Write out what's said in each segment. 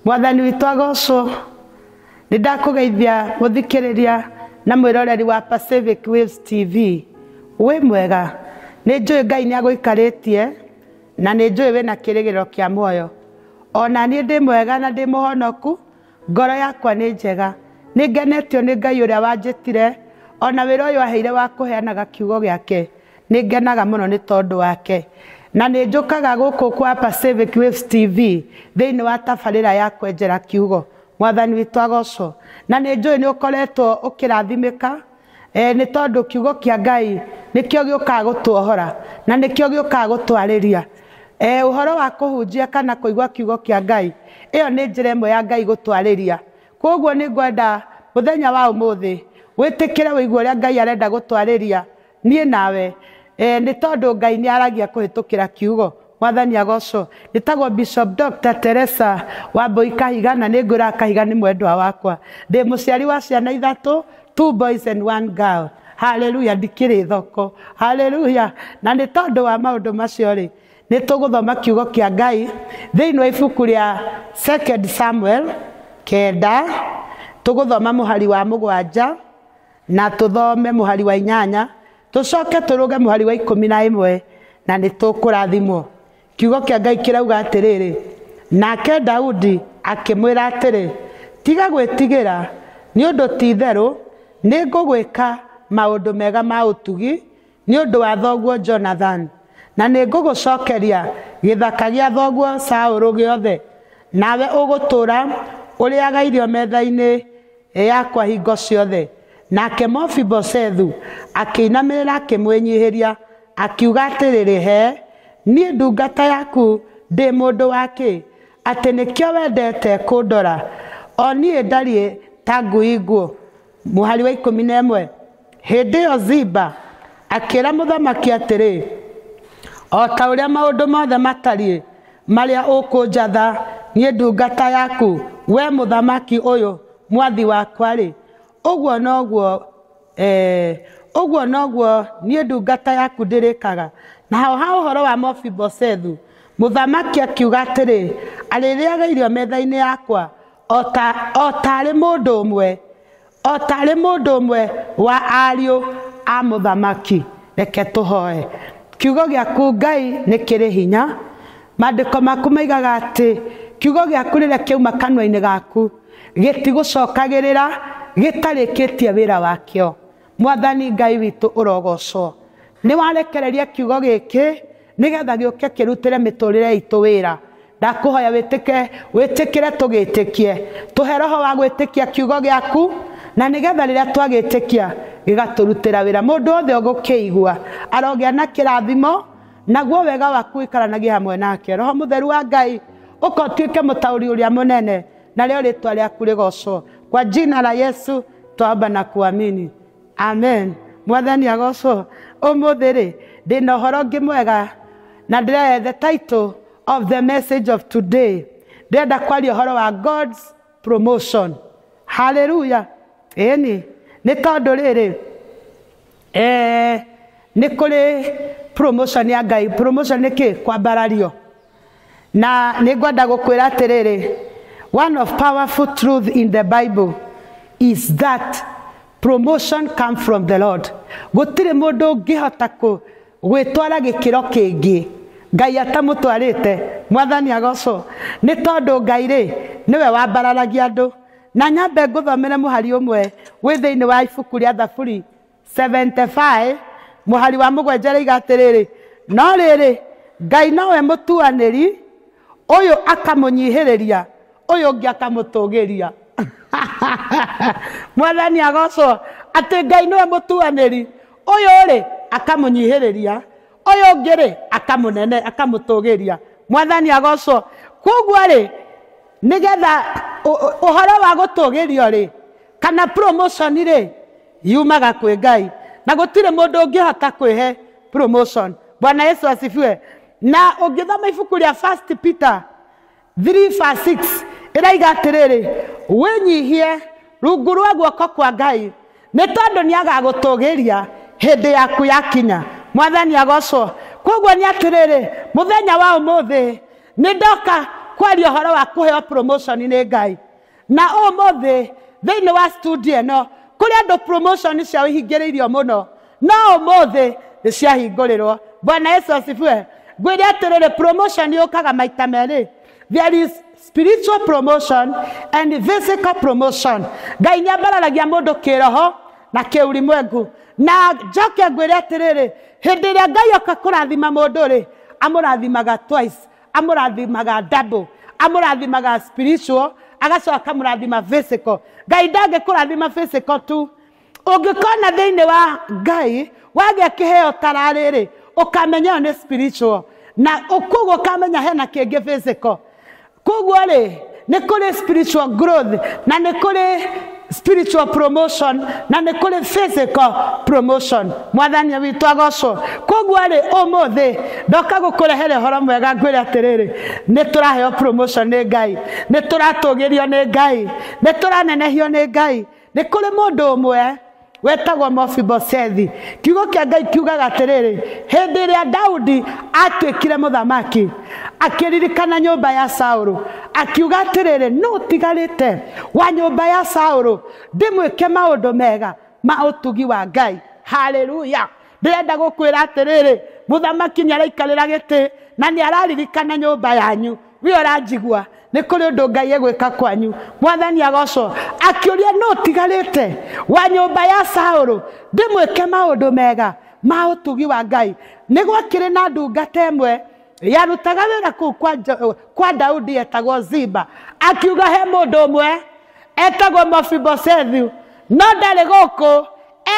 Mwathani witũ agocwo. Nĩ ndakũgeithia mũthikĩrĩria na mwĩroreri wa Pacific Waves TV. Wĩ mwega. Nĩ njũĩ Ngai nĩ agũikarĩtie na nĩ njũĩ wĩna kĩrĩgĩrĩro kĩa muoyo. Ona niĩ ndĩ mwega na ndĩ mũhonoku, ngoro yakwa nĩ njega. Nĩ ngenetio nĩ Ngai ũrĩa wanjĩtire ona wĩra ũyũ aheire wa kũheanaga kiugo gĩake. Nĩ ngenaga mũno nĩ tondũ wake. Na nĩ njũkaga gũkũ kwa Pacific Waves TV thĩinĩ wa tabarĩra ya kwenjera kiugo. Mwathani witũ agocwo. Na nĩ njũĩ nĩ ũkoretwo ũkĩrathimĩka nĩ tondũ kiugo kĩa Ngai nĩkĩo gĩũkaga gũtuohora na nĩkĩo gĩũkaga gũtwarĩria. Ũhoro wa kũhunjia kana kũigua kiugo kĩa Ngai, ĩyo nĩ njĩra ĩmwe ya Ngai gũtwarĩria. Koguo nĩ ngwenda mũthenya wa ũmũthĩ wĩtĩkĩre wĩigue ũrĩa Ngai arenda gũtwarĩria niĩ nawe. Nĩ tondũ Ngai nĩ aragia kũhĩtũkĩra kiugo. Mwathani agocwo. Njĩtagwo Bishop Dr. Teresa Wambui Kahiga na nĩ ngwĩraga Kahiga nĩ mwendwa wakwa. Ndĩ mũciari wa ciana ithatũ, 2 boys and 1 girl. Hallelujah, ndikĩrĩ thoko. Hallelujah. Na nĩ tondũ wa maũndũ macio rĩ, nĩ tũgũthoma kiugo kĩa Ngai thĩinĩ wa ibuku rĩa 2 Samuel 9, tũgũthoma mũhari wa 7 na tũthome mũhari wa 8, tũcoke tũrũge mũhari wa 11 na nĩ tũkũrathimwo. Kiugo kĩa Ngai kĩrauga atĩrĩrĩ, nake Daudi akĩmwĩra atĩrĩ, tiga gwĩtigĩra, nĩ ũndũ ti itherũ nĩ ngũgwĩka maũndũ mega ma ũtugi nĩ ũndũ wa thoguo Jonathan, na nĩ ngũgũcokeria gĩthaka gĩa thoguo Saũlũ gĩothe, nawe ũgũtũũra ũrĩaga irio metha-inĩ yakwa hingo ciothe. Nake Mefiboshethu akĩinamĩrĩra akĩmwĩnyihĩria akiuga atĩrĩrĩ, he niĩ ndungata yaku ndĩ mũndũ wa kĩ atĩ nĩkĩo wendete kũndora, o niĩ ndariĩ ta ngui nguũ. Mũhari wa 11, hĩndĩ ĩyo Ziba akĩra mũthamaki atĩrĩ, o ta ũrĩa maũndũ mothe matariĩ marĩa ũkũnjatha niĩ ndungata yaku, we mũthamaki ũyũ mwathi wakwa rĩ, ũguo noguo niĩ ndungata yaku ndĩrĩkaga. Na hao ha ũhoro wa Mefiboshethu, mũthamaki akiuga atĩrĩ, arĩrĩaga irio metha-inĩ yakwa o tarĩ mũndũ ũmwe, o tarĩ mũndũ ũmwe wa ariũ a mũthamaki. Reke tũhoe. Kiugo gĩaku Ngai nĩ kĩrĩ hinya. Maandĩko maku maigaga atĩ kiugo gĩaku rĩrĩa kĩauma kanua-inĩ gaku gĩtigũcokagĩrĩra gĩtarĩkĩtie wĩra wakĩo. Mwathani Ngai witũ ũrogocwo. Nĩ warekereria kiugo gĩkĩ nĩgetha gĩũke kĩrutĩre mĩtũrĩre itũ wĩra. Ndakũhoya wĩtĩkĩre tũgĩtĩkie, tũhe roho wa gwĩtĩkia kiugo gĩaku, na nĩgetha rĩrĩa twagĩtĩkia gĩgatũrutĩra wĩra. Mũndũ wothe ũgũkĩigua arogĩa na kĩrathimo, naguo wega waku ũikaranagie hamwe nake. Roho mũtheru wa Ngai ũka ũtuĩke mũtaũri ũrĩa mũnene, na rĩo rĩtwa rĩaku rĩgocwo. Kwa jina la Yesu twaomba na kuamini, amen. Mwathani agocwo. Ũmũthĩ rĩ, ndĩna ũhoro ũngĩ mwega na ndĩrenda the title of the message of today, ndĩrenda kwaria ũhoro wa God's promotion. Hallelujah. Ĩni nĩ tondũ rĩrĩ, nĩ kũrĩ promotion ya Ngai. Promotion nĩ kĩ? Kwambarario. Na nĩ ngwenda gũkwĩra atĩrĩrĩ, one of powerful truth in the Bible is that promotion come from the Lord. Gũtirĩ mũndũ ũngĩhota gwĩtwara gĩkĩro kĩngĩ Ngai atamũtwarĩte. Mwathani agocwo. Nĩ tondũ Ngai rĩ nĩwe wambararagia andũ. Na nyambe ngũthomere mũhari ũmwe wĩ thĩinĩ wa ibuku rĩa Thaburi 75 mũhari wa 7 rĩiga atĩrĩrĩ, no rĩrĩ Ngai nowe mũtuanĩri, ũyũ akamũnyihĩrĩria, ũyũ ũngĩ akamũtũgĩria. Mwathani agocwo. Atĩ Ngai nĩwe mũtuanĩri, ũyũ rĩ akamũnyihĩrĩria, ũyũ ũngĩ rĩ akamũnene, akamũtũgĩria. Mwathani agocwo. Koguo rĩ, nĩgetha ũhoro wa gũtũgĩrio rĩ, kana promotion rĩ, yumaga kwĩ Ngai, na gũtirĩ mũndũ ũngĩhota kwĩhe promotion. Bwana Yesu asifiwe. Na ũngĩthoma ibuku rĩa 1 Peter 3:6 ĩraiga atĩrĩrĩ, wĩnyihie rungu rwa guoko kwa Ngai, nĩ tondũ nĩ agagũtũgĩria hĩndĩ yaku yakinya. Mwathani agocwo. Koguo nĩ atĩrĩrĩ, mũthenya wa ũmũthĩ nĩ ndoka kwaria ũhoro wa kũheo promotion nĩ Ngai. Na ũmũthĩ thĩinĩ wa studio ĩno kũrĩ andũ promotion ciao ihingĩrĩirio mũno, no ũmũthĩ nĩ ciahingũrĩrwo. Bwana Yesu asifiwe. Ngwĩre atĩrĩrĩ, promotion yũkaga maita merĩ. There is spiritual promotion and physical promotion. Ngai nĩ ambararagia mũndũ kĩroho na kĩulimwengu. Na njoke ngwĩre atĩrĩrĩ, hĩndĩ ĩrĩa Ngai oka kũrathima mũndũ rĩ, amũrathimaga twice, amũrathimaga double, amũrathimaga spiritual, agacoka akamũrathima physical. Ngai ndangĩkũrathima physical tu. Ũngĩkona thĩinĩ wa Ngai wagĩa kĩheo tararĩrĩ, ũkamenya ĩyo nĩ spiritual, na koguo ũkamenya hena kĩngĩ physical. Koguo rĩ, nĩ kũrĩ spiritual growth, na nĩ kũrĩ spiritual promotion, na nĩ kũrĩ physical promotion. Mwathani witũ agocwo. Koguo rĩ, ũmũthĩ ndoka gũkũrehere ũhoro mwega, ngwĩre atĩrĩrĩ, nĩ tũraheo promotion nĩ Ngai, nĩ tũratũgĩrio nĩ Ngai, nĩ tũranenehio nĩ Ngai. Nĩ kũrĩ mũndũ ũmwe wetagwo Mefibosethi. Kiugo kĩa Ngai kiugaga atĩrĩrĩ, hĩndĩ ĩrĩa Daudi atuĩkire mũthamaki, akĩririkana nyũmba ya Saũlũ, akiuga atĩrĩrĩ, nũ ũtigarĩte wa nyũmba ya Saũlũ ndĩmwĩke maũndũ mega ma ũtugi wa Ngai. Haleluya. Ndĩrenda gũkwĩra atĩrĩrĩ, mũthamaki nĩ araikarĩra gĩtĩ na nĩ araririkana nyũmba yanyu. We ũranjigua, nĩ kũrĩ ũndũ Ngai egwĩka kwanyu. Mwathani agocwo. Akĩũria nũ ũtigarĩte wa nyũmba ya Saũlũ ndĩmwĩke maũndũ mega ma ũtugi wa Ngai. Nĩ gwakĩrĩ na ndungata ĩmwe yarutaga wĩra kũu kwa Daudi etagwo Ziba. Akiuga he mũndũ ũmwe etagwo Mefibosethu, no ndarĩ gũkũ,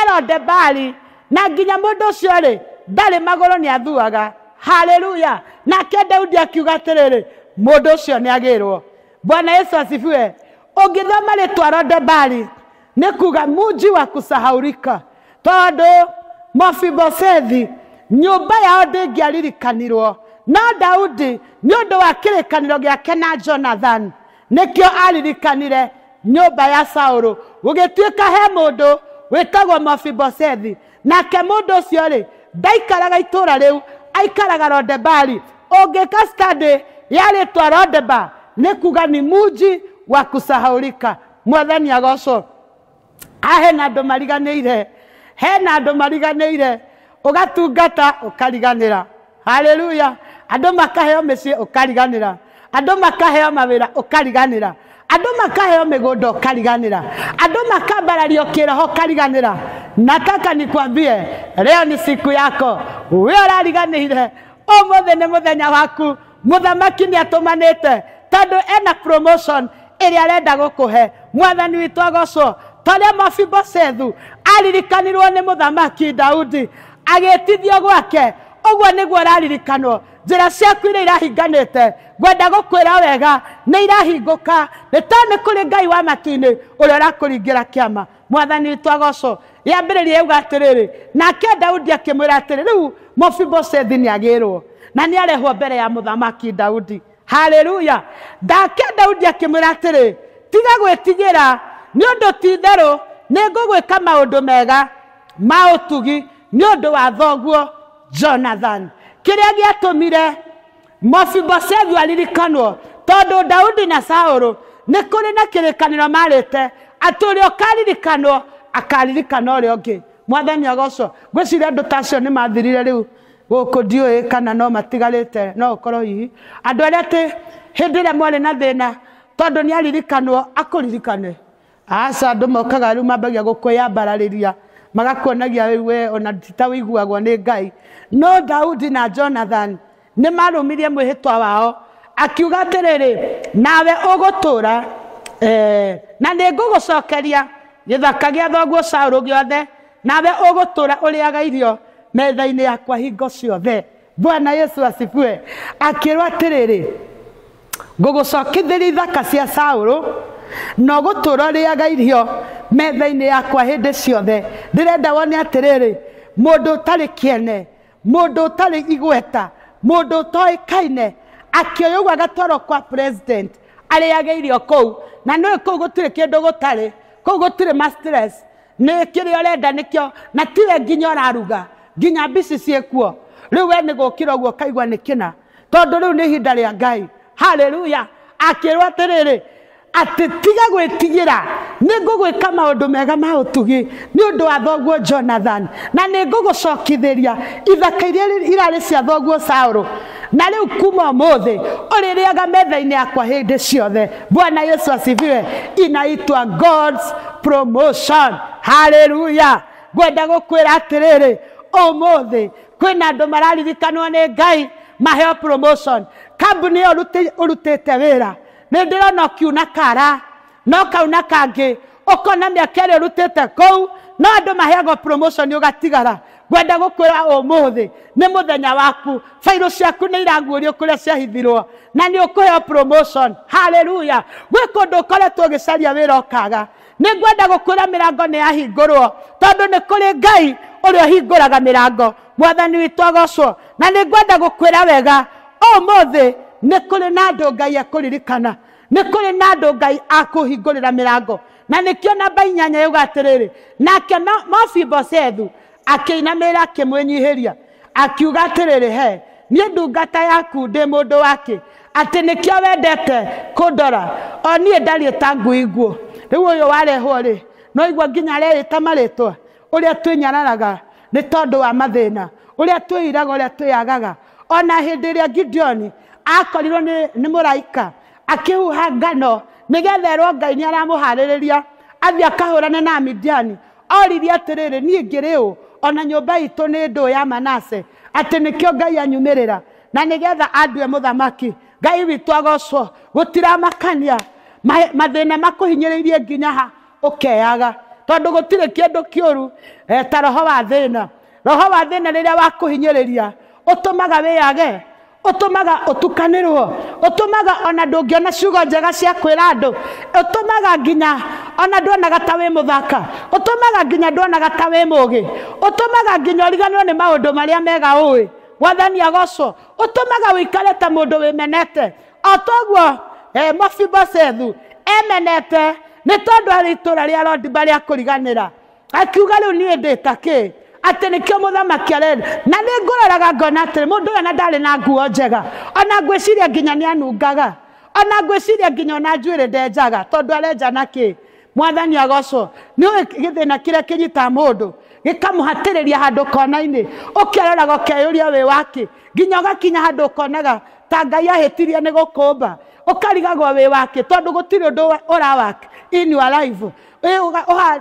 Erodebali, na nginya mũndũ ũcio rĩ, ndarĩ magũrũ nĩ athuaga. Haleluya. Nake Daudi akiuga atĩrĩrĩ, mũndũ ũcio nĩ agĩrwo. Bwana Yesu asifiwe. Ũngĩthoma rĩtwa Rodebali nĩ kuga muji wa kusahaurika, tondũ Mefibosethi nyũmba yao ndĩngĩaririkanirwo, no Daudi nĩ ũndũ wa kĩrĩkanĩro gĩake na Jonathan nĩkĩo aririkanire nyũmba ya Saũlũ. Gũgĩtuĩka he mũndũ wĩtagwo Mefibosethi, nake mũndũ ũcio rĩ, ndaikaraga itũũra rĩu, aikaraga Rodebali. Ũngĩka study ya rĩtwa Rodeba nĩ kuga ni muji wa kusahaurika. Mwathani agocwo. Hena andũ mariganĩire, hena andũ mariganĩire, ũgatungata ũkariganĩra. Haleluya. Andũ makaheo mĩciĩ ũkariganĩra, andũ makaheo mawĩra ũkariganĩra, andũ makaheo mĩgũnda ũkariganĩra, andũ makambarario kĩroho ũkariganĩra. Nataka nikwambie leo ni siku yako. We ũrariganĩire, ũmũthĩ nĩ mũthenya waku. Mũthamaki nĩ atũmanĩte tondũ ena promotion ĩrĩa arenda gũkũhe. Mwathani witũ agocwo. Torĩa Mefibosethu aririkanirwo nĩ mũthamaki Daudi agĩtithio gwake, ũguo nĩguo ũraririkanwo. Njĩra ciaku iria irahinganĩte, ngwenda gũkwĩra wega, nĩ irahingũka, nĩ tondũ nĩ kũrĩ Ngai wa matu-inĩ ũrĩa ũrakũringĩra kĩama. Mwathani witũ agocwo. Yambĩrĩria yuga atĩrĩrĩ, nake Daudi akĩmwĩra atĩrĩ, rĩu Mefibosethi nĩ agĩrwo na nĩ arehwo mbere ya mũthamaki Daudi. Haleluya. Nake Daudi akĩmwĩra atĩrĩ, tiga gwĩtigĩra, nĩ ũndũ ti itherũ nĩ ngũgwĩka maũndũ mega ma ũtugi nĩ ũndũ wa thoguo Jonathan. Kĩrĩa gĩatũmire Mefibosethu aririkanwo, tondũ Daudi na Saũlũ nĩ kũrĩ na kĩrĩkanĩro marĩte atĩ ũrĩa ũkaririkanwo akaririkana ũrĩa ũngĩ. Mwathani agocwo. Ngwĩciria andũ ta acio nĩ mathirire rĩu gũkũ, ndiũĩ kana no matigarĩte, no ũkorwo hihi andũ arĩa atĩ hĩndĩ ĩrĩa mwarĩ na thĩna, tondũ nĩ aririkanwo akũririkane. Aca, andũ mokaga rĩu mambagia gũkwĩyambararĩria, magakuonagia we ona ti ta ũiguagwo nĩ Ngai. No Daudi na Jonathan nĩ marũmirie mwĩhĩtwa wao, akiuga atĩrĩrĩ, nawe ũgũtũũra, na nĩ ngũgũcokeria gĩthaka gĩa thoguo Saũlũ gĩothe, nawe ũgũtũũra ũrĩaga irio metha-inĩ yakwa hingo ciothe. Bwana Yesu asifiwe. Akĩrwo atĩrĩrĩ, ngũgũcokithĩria ithaka cia Saũlũ, na ũgũtũũra ũrĩaga irio metha-inĩ yakwa hĩndĩ ciothe. Ndĩrenda wone atĩrĩrĩ, mũndũ ũtarĩ kĩene, mũndũ ũtarĩ igweta, mũndũ ũtoĩkaine, akĩoywo ũguo agatwarwo kwa president arĩage irio kũu, na nĩũĩ kũu gũtirĩ kĩndũ gũtarĩ, kũu gũtirĩ ma stress, nĩ kĩrĩa ũrenda nĩkĩo, na tiwe nginya ũraruga, nginya mbici ciĩkuo. Rĩu we nĩ gũkĩra ũguo ũkaigua nĩ kĩna, tondũ rĩu nĩ ihinda rĩa Ngai. Haleluya. Akĩrwo atĩrĩrĩ, atĩ tiga gwĩtigĩra, nĩ ngũgwĩka maũndũ mega ma ũtugi nĩ ũndũ wa thoguo Jonathan, na nĩ ngũgũcokithĩria ithaka iria irarĩ cia thoguo Saũlũ, na rĩu kuma ũmũthĩ ũrĩrĩaga metha-inĩ yakwa hĩndĩ ciothe. Bwana Yesu asifiwe. Inaitwa God's promotion. Haleluya. Ngwenda gũkwĩra atĩrĩrĩ, ũmũthĩ kwĩna andũ mararirikanwo nĩ Ngai maheo promotion. Kambuni ĩyo ũrutĩte wĩra, nĩ ndĩrona ũkiuna kara no kauna kangĩ, ũkona mĩaka ĩrĩa ũrutĩte kũu, no andũ maheagwo promotion ũgatigara. Ngwenda gũkwĩra ũmũthĩ nĩ mũthenya waku, bairũ ciaku nĩ iraguũrio kũrĩa ciahithirwo, na nĩ ũkũheo promotion. Haleluya. Gwĩ kũndũ ũkoretwo ũgĩcaria wĩra ũkaga, nĩ ngwenda gũkwĩra mĩrango nĩ yahingũrwo, tondũ nĩ kũrĩ Ngai ũrĩa ũhingũraga mĩrango. Mwathani witũ agocwo. Na nĩ ngwenda gũkwĩra wega, ũmũthĩ nĩ kũrĩ na andũ Ngai ekũririkana, nĩ kũrĩ na andũ Ngai akũhingũrĩra mĩrango. Na nĩkĩo namba 8 yauga atĩrĩrĩ, nake Mefiboshethu akĩinamĩrĩra akĩmwĩnyihĩria, akiuga atĩrĩrĩ, he niĩ ndungata yaku ndĩ mũndũ wake, atĩ nĩkĩo wendete kũndora, o niĩ ndariĩ ta ngui nguũ. Rĩu ũyũ warehwo rĩ, no igua nginya arerĩta marĩtwa, ũrĩa twĩnyararaga nĩ tondũ wa mathĩna, ũrĩa twĩiraga, ũrĩa twĩyagaga. Ona hĩndĩ ĩrĩa Gideoni akorirwo nĩ mũraika akĩhuha ngano nĩgetha erwo Ngai nĩ aramũharĩrĩria athiĩ akahũrane na Amidiani, oririe atĩrĩrĩ, niĩ ngĩrĩ ũ, ona nyũmba itũ nĩ ndũ ya Manase, atĩ nĩkĩo Ngai anyumĩrĩra na nĩgetha andue mũthamaki. Ngai witũ agocwo. Gũtiramakania mathĩna makũhinyĩrĩirie nginya ha ũkeyaga, tondũ gũtirĩ kĩndũ kĩũru ta roho wa thĩna. Roho wa thĩna rĩrĩa wakũhinyĩrĩria ũtũmaga wĩyage, ũtũmaga ũtukanĩrwo, ũtũmaga ona ndũngĩona ciugo njega cia kwĩra andũ, ũtũmaga nginya ona nduonaga ta wĩ mũthaka, ũtũmaga nginya nduonaga ta wĩ mũgĩ, ũtũmaga nginya ũriganĩrwo nĩ maũndũ marĩa mega ũĩ. Mwathani agocwo. Ũtũmaga ũikare ta mũndũ wĩmenete. O toguo Mefiboshethu emenete nĩ tondũ arĩ itũũra rĩa Lodiba rĩa kũriganĩra, akiuga rĩu niĩ ndĩ ta kĩ, atĩ nĩkĩo mũthamaki arenda. Na nĩ ngũroraga ngona atĩrĩ, mũndũ ũyũ ona ndarĩ na nguo njega, ona ngwĩciria nginya nĩ anungaga, ona ngwĩciria nginya ona njuĩrĩ ndenjaga, tondũ arenja na kĩ. Mwathani agocwo. Nĩ ũĩ gĩthĩna kĩrĩa kĩnyitaga mũndũ gĩkamũhatĩrĩria handũ kona-inĩ, ũkĩroraga ũkeyũria wĩ wake, nginya ũgakinya handũ ũkonaga ta Ngai ahĩtirie nĩ gũkũmba, ũkarigagwo wĩ wake, tondũ gũtirĩ ũndũ ũrawak in your life.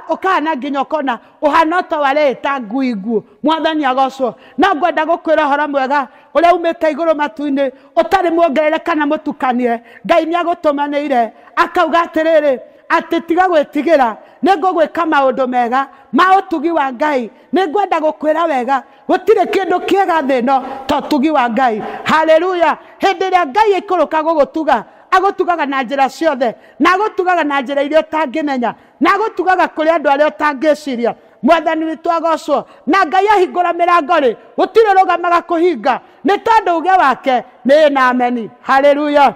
Ũkahana nginya ũkona ũhana ta warĩta ngui nguũ. Mwathani agocwo. No ngwenda gũkwĩra ũhoro mwega ũrĩa umĩte igũrũ matu-inĩ, ũtarĩ muongerere kana mũtukanie. Ngai nĩ agũtũmanĩire akauga atĩrĩrĩ, atĩ tiga gwĩtigĩra, nĩ ngũgwĩka maũndũ mega ma ũtugi wa Ngai. Nĩ ngwenda gũkwĩra wega, gũtirĩ kĩndũ kĩega thĩ ĩno ta ũtugi wa Ngai. Haleluya. Hĩndĩ ĩrĩa Ngai aikũrũka gũgũtuga, agũtugaga na njĩra ciothe, na agũtugaga na njĩra iria ũtangĩmenya, na agũtugaga kũrĩ andũ arĩa ũtangĩciria. Mwathani witũ agocwo. Na Ngai ahingũra mĩrango rĩ, gũtirĩ rũgamaga kũhinga, nĩ tondũ uge wake nĩ na ameni. Haleluya.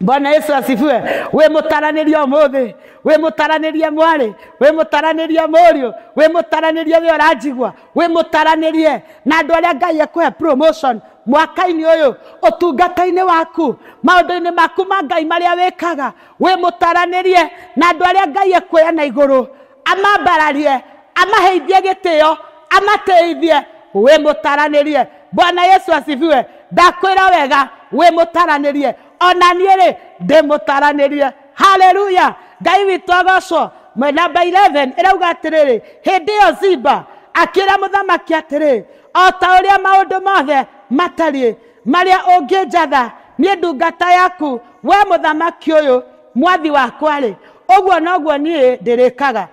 Bwana Yesu asifiwe. Wĩ mũtaranĩrie ũmũthĩ, wĩ mũtaranĩrie mwarĩ, wĩ mũtaranĩrie mũriũ, wĩ mũtaranĩrie wĩ ũranjigua, wĩ mũtaranĩrie na andũ arĩa Ngai ekũhe promotion mwaka-inĩ ũyũ, ũtungata-inĩ waku, maũndũ-inĩ maku ma Ngai marĩa wĩkaga, wĩ mũtaranĩrie na andũ arĩa Ngai ekuoya na igũrũ, amambararie, amaheithie gĩtĩo, amateithie, wĩ mũtaranĩrie. Bwana Yesu asifiwe. Ndakwĩra wega, wĩ mũtaranĩrie. Ona niĩ rĩ, ndĩ mũtaranĩrie. Haleluya. Ngai witũ agocwo. Namba 11 ĩrauga atĩrĩrĩ, hĩndĩ ĩyo Ziba akĩra mũthamaki atĩrĩ, o ta ũrĩa maũndũ mothe matariĩ marĩa ũngĩnjatha niĩ ndungata yaku, we mũthamaki ũyũ mwathi wakwa rĩ, ũguo noguo niĩ ndĩrĩkaga.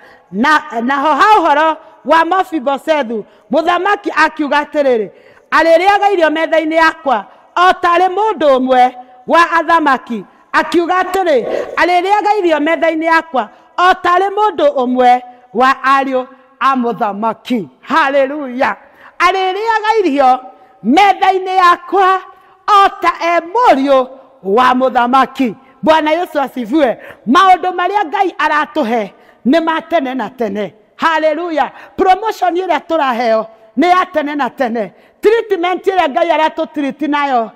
Naho ha ũhoro wa Mefiboshethu, mũthamaki akiuga atĩrĩrĩ, arĩrĩaga irio metha-inĩ yakwa o tarĩ mũndũ ũmwe wa athamaki. Akiuga atĩrĩ, arĩrĩaga irio metha-inĩ yakwa o tarĩ mũndũ ũmwe wa ariũ a mũthamaki. Haleluya. Arĩrĩaga irio metha-inĩ yakwa o ta e mũriũ wa mũthamaki. Bwana Yesu asifiwe. Maũndũ marĩa Ngai aratũhe nĩ ma tene na tene. Haleluya. Promotion ĩrĩa tũraheo nĩ ya tene na tene. Treatment ĩrĩa Ngai aratũtriti nayo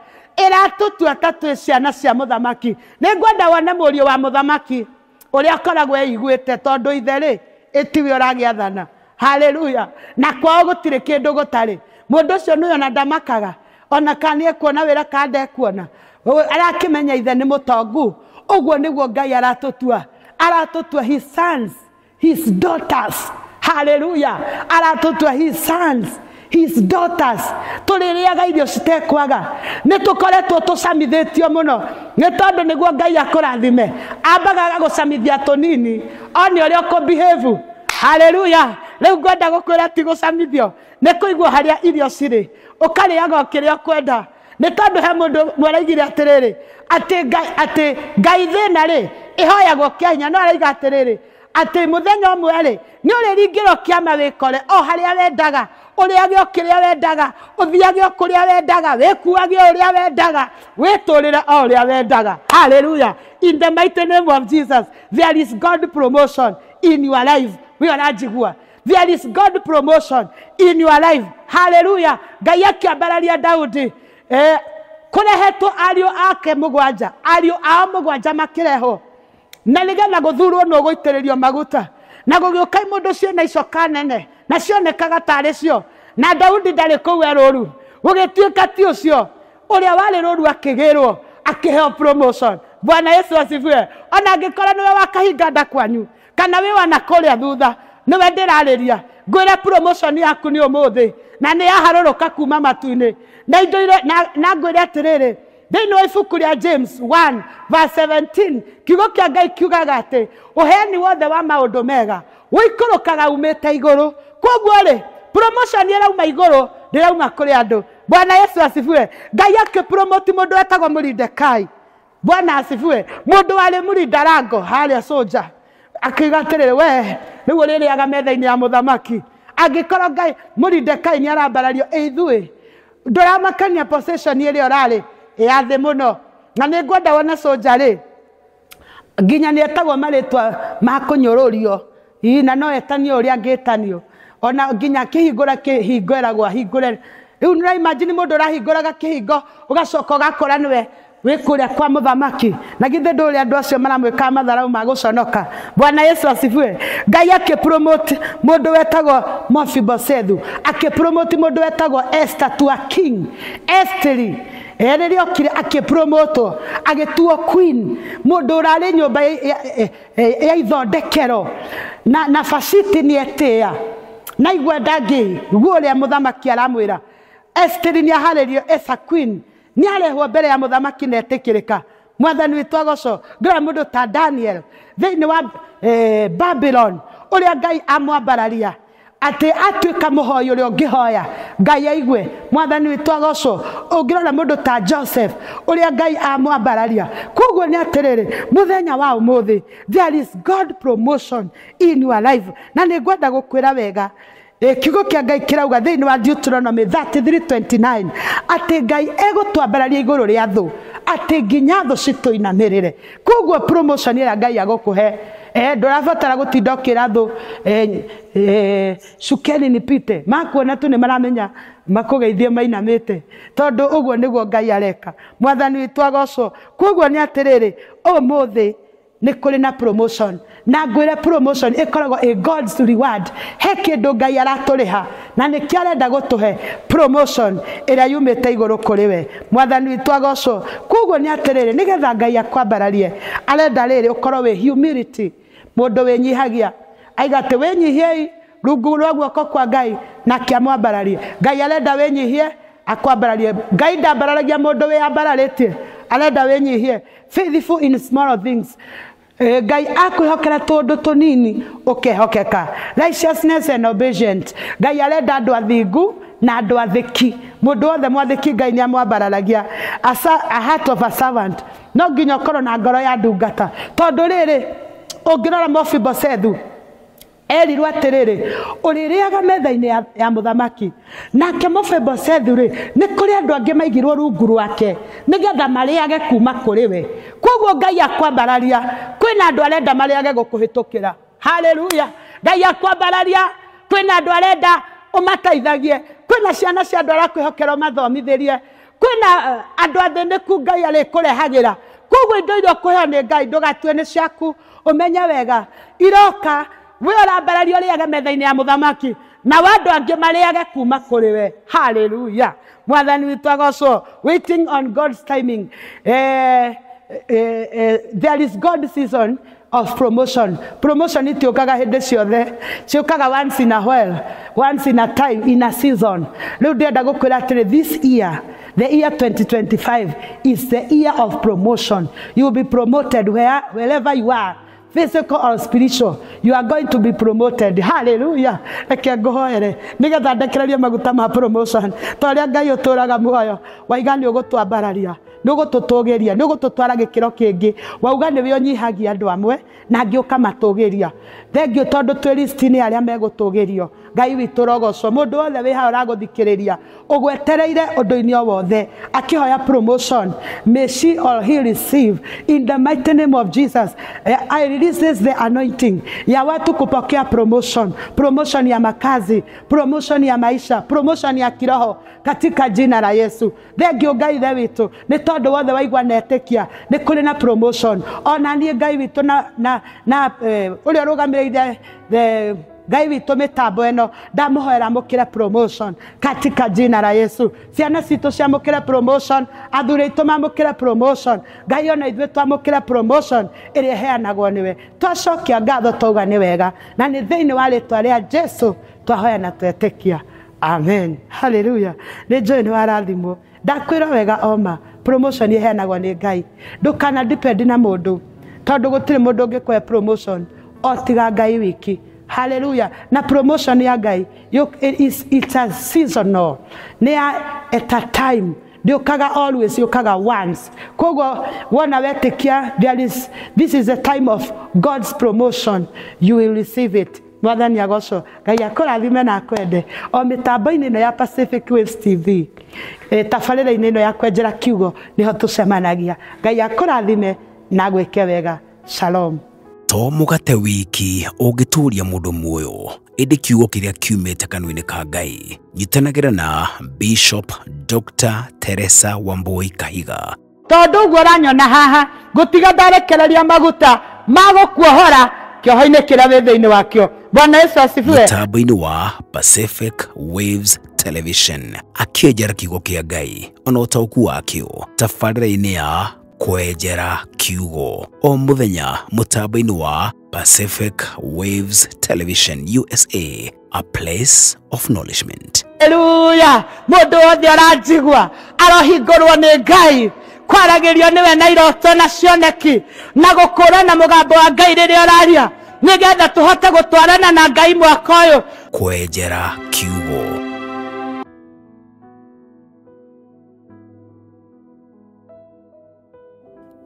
Ĩratũtua ta twĩ ciana cia mũthamaki. Nĩ ngwenda wone mũriũ wa mũthamaki ũrĩa akoragwo eiguĩte tondũ ithe rĩ ĩtiwe ũragĩathana. Haleluya. Na kwao gũtirĩ kĩndũ gũtarĩ. Mũndũ ũcio nĩwe ona ndamakaga ona kana nĩ ekuona wĩra kana ndekuona, arakĩmenya ithe nĩ mũtongu. Ũguo nĩguo Ngai aratũtua, aratũtua his sons, his daughters. Haleluya. Aratũtua his sons, his daughters. Tũrĩrĩaga irio citekwaga. Nĩ tũkoretwo tũcamithĩtio mũno nĩ tondũ nĩguo Ngai akũrathime ambaga agagũcamithia tũnini one ũrĩa ũkũbehave. Haleluya. Rĩu ngwenda gũkwĩra ti gũcamithio, nĩ kũigwo harĩa irio cirĩ, ũkarĩaga o kĩrĩa ũkwenda. Nĩ tondũ he mũndũ mwaraigire atĩrĩrĩ atĩ Ngai thĩna rĩ ĩhoyagwo kĩa hinya, no araiga atĩrĩrĩ atĩ mũthenya ũmwe rĩ nĩ ũrĩringĩrwo kĩama wĩkore o harĩa wendaga, ũrĩage o kĩrĩa wendaga, ũthiage o kũrĩa wendaga, wĩkuage o ũrĩa wendaga, wĩtũrĩre o ũrĩa wendaga. Haleluya. In the mighty name of Jesus, there is God promotion in your life. We ũranjigua? There is God promotion in your life. Haleluya. Ngai akĩambararia Daudi, kũrehetwo ariũ ake mũgwanja, ariũ ao mũgwanja makĩrehwo na nĩgetha gũthurwo nũ gũitĩrĩrio maguta, na gũgĩũka mũndũ ciĩna icoka nene na cionekaga tarĩ cio, na Daudi ndarĩ kũu e rũru. Gũgĩtuĩka ti ũcio ũrĩa warĩ rũru akĩgĩrwo akĩheo promotion. Bwana Yesu asifiwe. Ona angĩkorwo nĩwe wakahinga nda kwanyu kana wĩ wana kũrĩa thutha, nĩwe ndĩrarĩria, ngwĩre promotion yaku nĩ ũmũthĩ na nĩ yaharũrũka kuma matu-inĩ. Na indo na ngwĩre atĩrĩrĩ, thĩinĩ wa ibuku rĩa James 1 verse 17 kiugo kĩa Ngai kiugaga atĩ ũheani wothe wa maũndũ mega ũikũrũkaga umĩte igũrũ. Koguo rĩ promotion ĩrauma igũrũ, ndĩrauma kũrĩ andũ. Bwana Yesu asifiwe. Ngai akĩpromote mũndũ wetagwo Moridekai. Bwana asifiwe. Mũndũ warĩ mũrindarango harĩa soja akiuga atĩrĩrĩ, we rĩu ũrĩrĩaga metha-inĩ ya mũthamaki. Angĩkorwo Ngai Moridekai nĩ arambarario, ithuĩ ndũramakania possession ĩrĩa ũrarĩ ya thĩ mũno. Na nĩ ngwenda wone soja rĩ nginya nĩ etagwo marĩtwa ma kũnyũrũrio, na no etanio ũrĩa angĩtanio, ona nginya akĩhingũra kĩhingo eragwo ahingũre. Rĩu nĩ ũraimagine mũndũ ũrahingũraga kĩhingo ũgacoka ũgakora nĩwe wĩ kũrĩa kwa mũthamaki, na githĩ ndũrĩ andũ acio maramwĩka matharau ma gũconoka. Bwana Yesu asifiwe. Ngai akĩpromote mũndũ wetagwo Mefiboshethu, akĩpromote mũndũ wetagwo Esther to a king. Esteri rĩrĩa okire akĩpromotwo agĩtuo queen, mũndũ ũrarĩ nyũmba ya ithondekero na Vashti nĩ etĩĩa na igua ndangĩigua ũrĩa mũthamaki aramwĩra. Esteri nĩ aharĩrio as a queen, nĩ arehwo mbere ya mũthamaki na etĩkĩrĩka. Mwathani witũ agocwo. Ngĩrora mũndũ ta Daniel thĩinĩ wa Babylon, ũrĩa Ngai amwambararia atĩ atuĩka mũhoi ũrĩa ũngĩhoya Ngai aigue. Mwathani witũ agocwo. Ũngĩrora mũndũ ta Joseph ũrĩa Ngai amwambararia. Koguo nĩ atĩrĩrĩ, mũthenya wa ũmũthĩ there is God promotion in your life. Na nĩ ngwenda gũkwĩra wega, kiugo kĩa Ngai kĩrauga thĩinĩ wa Deuteronomy 33:29 atĩ Ngai egũtwambararia igũrũ rĩa thũ, atĩ nginya thũ citũinamĩrĩre. Koguo promotion ĩrĩa Ngai agũkũhe, ndũrabatara gũtinda ũkĩra thũ cukeni nipite, makuona tu nĩ maramenya makũgeithie mainamĩte, tondũ ũguo nĩguo Ngai areka. Mwathani witũ agocwo. Koguo nĩ atĩrĩrĩ, ũmũthĩ nĩ kũrĩ na promotion, na ngwĩre promotion ĩkoragwo ĩ God's reward. He kĩndũ Ngai aratũrĩha na nĩkĩo arenda gũtũhe promotion ĩrĩa yumĩte igũrũ kũrĩ we. Mwathani witũ agocwo. Koguo nĩ atĩrĩrĩ, nĩgetha Ngai akwambararie arenda rĩrĩ ũkorwo wĩ humility, mũndũ wĩnyihagia. Aiga atĩ wĩnyihiei rungu rwa guoko kwa Ngai nake amwambararie. Ngai arenda wĩnyihie akwambararie. Ngai ndambararagia mũndũ wĩambararĩtie, arenda wĩnyihie. Faithful in small things. Ngai akwĩhokera tũndũ tũnini ũkehokeka. Righteousness and obedience. Ngai arenda andũ athingu na andũ athĩki. Mũndũ wothe mwathĩki Ngai nĩ amwambararagia. A heart of a servant. No nginya ũkorwo na ngoro ya ndungata, tondũ rĩrĩ ũngĩrora Mefiboshethu erirwo atĩrĩrĩ, ũrĩrĩaga metha-inĩ ya mũthamaki. Nake Mefiboshethu rĩ, nĩ kũrĩ andũ angĩ maigirwo rungu rwake nĩgetha marĩage kuma kũrĩ we. Koguo Ngai akwambararia, kwĩna andũ arenda marĩage gũkũhĩtũkĩra. Haleluya. Ngai akwambararia, kwĩna andũ arenda ũmateithagie, kwĩna ciana cia andũ arakwĩhokera ũmathomithĩrie, Kwĩna andũ athĩnĩku Ngai arĩkũrehagĩra. Koguo indo iria ũkũheo nĩ Ngai ndũgatue nĩ ciaku, ũmenye wega iroka we ũrambararia ũrĩage metha-inĩ ya mũthamaki na andũ angĩ marĩage kuma kũrĩ we. Hallelujah. Mwathani witũ agocwo. Waiting on God's timing. There is God's season of promotion. Promotion itiũkaga hĩndĩ ciothe, ciũkaga once in a while, once in a time, in a season. Rĩu ndĩrenda gũkwĩra atĩrĩ, this year, the year 2025 is the year of promotion. You will be promoted wherever you are, physical or spiritual, you are going to be promoted. Hallelujah. Reke ngũhoere nĩgetha ndekererie maguta ma promotion. Ta ũrĩa Ngai ũtũraga muoyo, waiga nĩ ũgũtwambararia, nĩ ũgũtũtũgĩria, nĩ ũgũtũtwara gĩkĩro kĩngĩ. Wauga nĩwe ũnyihagia andũ amwe na angĩ ũkamatũgĩria. Thengiũ tondũ twĩ list-inĩ arĩa megũtũgĩrio. Ngai witũ rogocwo. Mũndũ wothe wĩ haha ũragũthikĩrĩria ũgwetereire ũndũ-inĩ o wothe akĩhoya promotion, may she or he receive in the mighty name of Jesus. I release the anointing ya watu kupokea promotion, promotion ya makazi, promotion ya maisha, promotion ya kiroho katika jina la Yesu. Thengiũ Ngai ithe witũ nĩ tondũ wothe waigua na etĩkia nĩ kũrĩ na promotion. Ona niĩ Ngai witũ na ũrĩa ũrũgamĩrĩire the Ngai witũ mĩtambo ĩno ndamũhoera amũkĩre promotion katika jina la Yesu. Ciana citũ ciamũkĩre promotion, athuri aitũ mamũkĩre promotion, Ngai ona ithuĩ twamũkĩre promotion ĩrĩa ĩheanagwo nĩwe. Twacokia ngatho twauga nĩ wega, na nĩ thĩinĩ wa rĩtwa rĩa Jesu twahoya na twetĩkia. Amen. Hallelujah. Nĩ njũĩ nĩ warathimwo. Ndakwĩra wega oma, promotion ĩheanagwo nĩ Ngai. Ndũkana depend na mũndũ, tondũ gũtirĩ mũndũ ũngĩkũhe promotion o tiga Ngai wiki. Hallelujah. Na promotion ya Ngai, it's a seasonal. Nĩ at a time. Ndĩũkaga always, yũkaga once. Koguo wona wetĩkia, this is the time of God's promotion. You will receive it. Mwathani agocwo. Ngai akũrathime na akwende. O mĩtambo-inĩ ĩno ya Pacific Waves TV, tabarĩra-inĩ ĩno ya kwenjera kiugo nĩho tũcemanagia. Ngai akũrathime na agwĩke wega. Shalom. To mũgate wiki ũngĩtũria mũndũ muoyo, ĩndĩ kiugo kĩrĩa kiumĩte kanua-inĩ ka Ngai. Nyitanagĩra na Bishop Dr. Teresa Wambui Kahiga. Tondũ ũguo ũranyona haha, ngũtiga ndarekereria maguta ma gũkuohora kĩoho-inĩ kĩrĩa wĩ thĩinĩ wakĩo. Bwana Yesu asifiwe. Mũtambo-inĩ wa Pacific Waves Television akĩenjera kiugo kĩa Ngai ona ũtaũku wakĩo tabarĩra-inĩ ya kwenjera kiugo o mũthenya mũtambo-inĩ wa Pacific Waves Television USA, a place of nourishment. Hallelujah. Mũndũ wothe ũranjigua arohingũrwo nĩ Ngai, kwaragĩrio nĩwe na iroto na cioneki na gũkũrana na mũgambo wa Ngai rĩrĩa ũraria, nĩgetha tũhote gũtwarana na Ngai mwaka ũyũ. Kwenjera kiugo.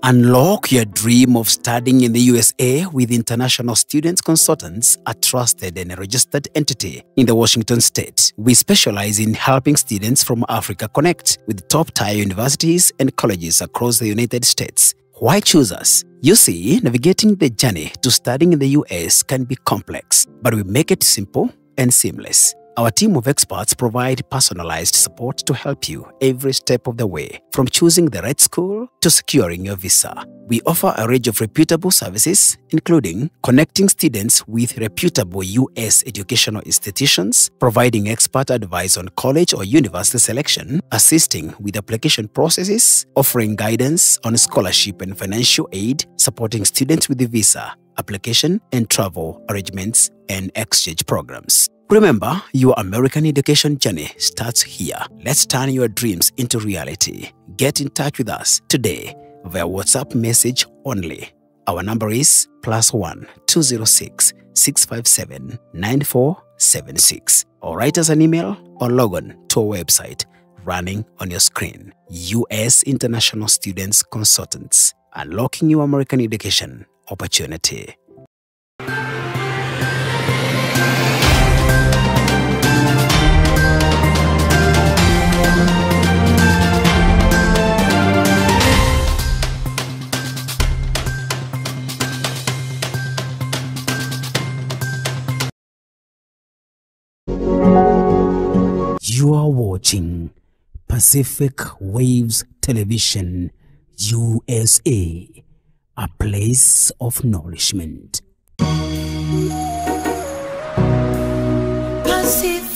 Unlock your dream of studying in the USA with International Students Consultants, a trusted and registered entity in the Washington state. We specialize in helping students from Africa connect with top-tier universities and colleges across the United States. Why choose us? You see, navigating the journey to studying in the US can be complex, but we make it simple and seamless. Our team of experts provide personalized support to help you every step of the way, from choosing the right school to securing your visa. We offer a range of reputable services, including connecting students with reputable U.S. educational institutions, providing expert advice on college or university selection, assisting with application processes, offering guidance on scholarship and financial aid, supporting students with the visa application and travel arrangements, and exchange programs. Remember, your American education journey starts here. Let's turn your dreams into reality. Get in touch with us today via WhatsApp message only. Our number is +1 206 657 9476. Or write us an email or log on to our website running on your screen. U.S. International Students Consultants, unlocking your American education opportunity. You are watching Pacific Waves Television, USA, a place of nourishment. Pacific.